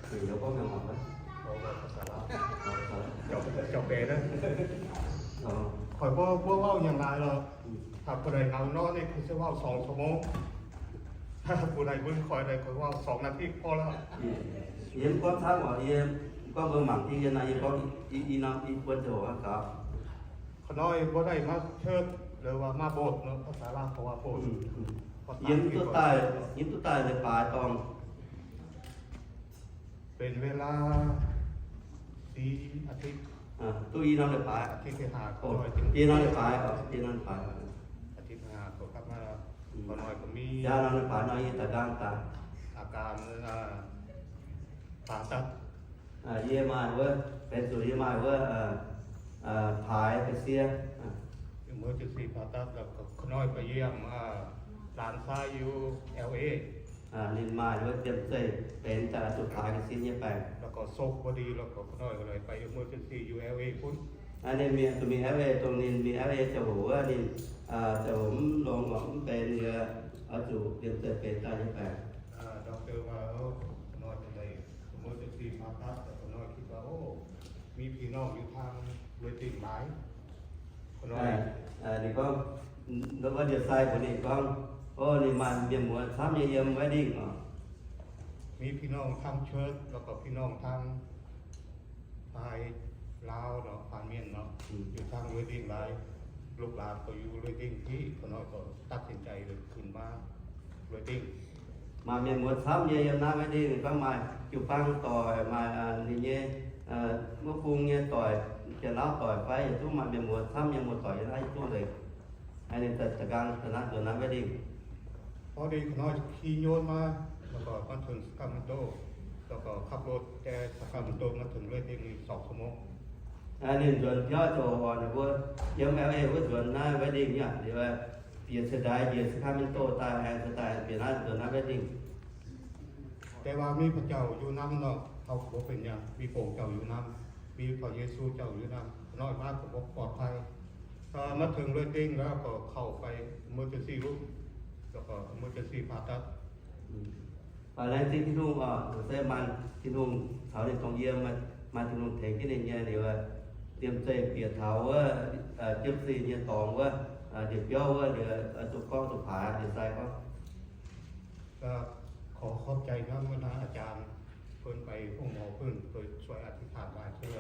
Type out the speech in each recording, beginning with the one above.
Ih, youz gorngv mienh mangc wuov. Jauv-, jauv-baeqc naaiv. Ih, koiv mbuo, mbuo waac nyangc naaic lorqc. Taux mbuo naaic ngau norm naaiv, kuh se waac song ชั่วโมง. Mbuo naaic mbuo koiv naaic koiv waac song นาที porv lorqc. Yie mv gorngv camv oc, yie gorngv mbuo mangc jienv yie naaic, yie gorngv i, i norm i buonc ziouc gaux. Ka'hnoi mbuo naaic maaih church, หรือว่า maaih โบสถ์ nor, ภาษาลาวเขาว่า โบสถ์. Yie mv duqv daaih, yie mv duqv daaih leiz-baaix dorngh. Benx เวลา สี่อาทิตย์. Duqv i norm leiz-baaix. อาทิตย์ที่ห้า โอ้ i norm leiz-baaix, i norm leiz-baaix. อาทิตย์ที่ห้า ก็กลับมา ข้อน้อยก็มี Jaax norm leiz-baaix nor yie daaih nqaang daaih. อาการ ผ่าตัด. Yie maaih wuov, benx zuqc yie maaih wuov, paaix ga'sie. Emergency ผ่าตัด แล้วก็ข้อน้อยไปเยี่ยม หลานชายอยู่ แอลเอ Ninh maaih wuov diemv zeih benx daaih zuqc paaix ga'sie nyei baengc. แล้วก็ศพพอดี แล้วก็ข้อน้อยก็เลยไป emergency อยู่ แอลเอ พุ้น. Ninh mingh zuqc mingh แอลเอ dongh ninh mingh แอลเอ ziangh hoc wuov ninh ziouc mv longx oc, mv benx liuz oix zuqc diemv zeih benx daaih nyei baengc. ด็อกเตอร์ว่า ข้อน้อยเป็นไร emergency ผ่าตัด แต่ข้อน้อยคิดว่า โอ้ มีพี่น้องอยู่ทางเวติงหลาย ข้อน้อย Ninh gorngv, wuov ndie-sai mbuox ninh gorngv, o, ninh maaih mienh muoz camv nyei yiem Wai Dingh oc. มีพี่น้องทาง church แล้วก็พี่น้องทาง พายลาวเนาะ พายเมียนเนาะ อยู่ทางลุยติ้งหลาย ลูกหลานก็อยู่ลุยติ้งที่ ข้อน้อยก็ตัดสินใจเลยขึ้นมาลุยติ้ง Maaih mienh muoz camv nyei yiem naaiv Wai Dingh, ninh gorngv maaih jiu-baang doic, maaih ninh nyei wuov bung nyei doic, Janx-Lauv doic fai yietc zungv maaih mienh muoz camv nyei muoz-doic yiem naaiv yietc zungv nzengc. Ninh daaih nqaang daaih naaiv nzuonx naaiv Wai Dingh. พอดีข้าน้อยขี่ยนต์มา แล้วก็มาถึงซาคราเมนโต แล้วก็ขับรถแค่ ซาคราเมนโต มาถึง Redding นี่ สองชั่วโมง Ninh nzuonx biauv ziouc oix ninh mbuo yiem L A wuov nzuonx naaiv Redding nyei, liuz bieqc ciex ndaix njiec Sacramento daaih, aengx ciex daaih bieqc naaiv nzuonx naaiv Redding. แต่ว่ามีพระเจ้าอยู่นำเนาะ เฮาก็บ่เป็นหยัง มีพระองค์เจ้าอยู่นำ มีพระเยซูเจ้าอยู่นำ ข้าน้อยมาก็บ่ปลอดภัย เอ่อ มาถึง Redding แล้วก็เข้าไป emergency room แล้วก็ emergency ผ่าตัด Laengz zingh Tin-Hungh oc, se maaih Tin-Hungh caux ninh dongh yiem, maaih Tin-Hungh tengx jienv ninh nyei liuz, diemv zeih bieqc taux wuov, jiepv zinh nyei dorngx wuov, ndie-biauv wuov liuz, zuqc gorngv zuqc paaix, ndie-sai gorngv ก็ขอขอบใจนำบรรดาอาจารย์ เพิ่นไปห้องหมอเพิ่น เพิ่นช่วยอธิษฐานหลายเทื่อ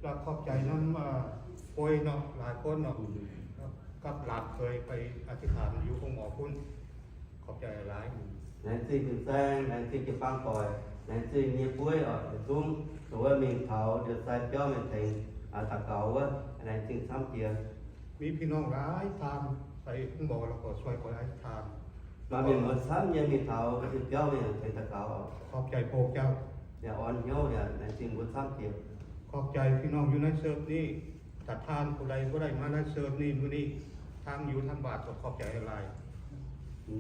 แล้วขอบใจนำ เอ่อ ป่วยเนาะ หลายคนเนาะ กับหลานเขยไปอธิษฐานอยู่ห้องหมอพุ้น ขอบใจหลาย Laengz zingh fin-saeng, laengz zingh jiu-baang doic, laengz zingh nyei bueiv oc, yietc zungv dongh wuov mingh taux ndie-sai biauv mienh tengx daux gaux wuov, laengz zingh camv jiex. มีพี่น้องหลายท่านไปห้องหมอ แล้วก็ช่วยไปอธิษฐาน Maaih mienh muoz camv nyei mingh taux ndie-sai biauv mienh tengx daux gaux oc. ขอบใจพระเจ้า Yaac orn hnyouv yaac laengz zingh mbuo camv jiex. ขอบใจพี่น้องอยู่ในเซิร์ฟนี้ ถ้าท่านผู้ใดบ่ได้มาในเซิร์ฟนี้มื้อนี้ ทางอยู่ทางบ้านก็ขอบใจหลาย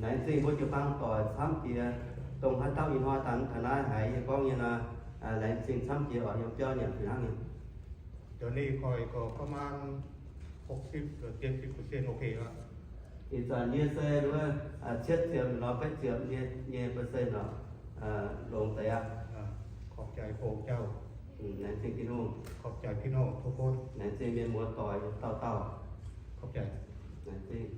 Laengz zingh mbuo jiu-baang doic camv jiex, dongh haaix dauh ih hnoi daaih taux naaiv haiz yie gorngv nyei nor, laengz zingh camv jiex oc, yiem biauv nyanc fih hnangv nyei. เดี๋ยวนี้ข้อยก็ประมาณ หกสิบ เกือบ เจ็ดสิบเปอร์เซ็นต์ โอเคแล้ว Ih zanc yie se wuov cietv ziepc lorz betv ziepc nyei, nyei เปอร์เซ็นต์ oc, longx deix aqv. ขอบใจพระองค์เจ้า Laengz zingh Tin-Hungh. ขอบใจพี่น้องทุกคน Laengz zingh mienh muoz doic dauh dauh. ขอบใจ Laengz zingh.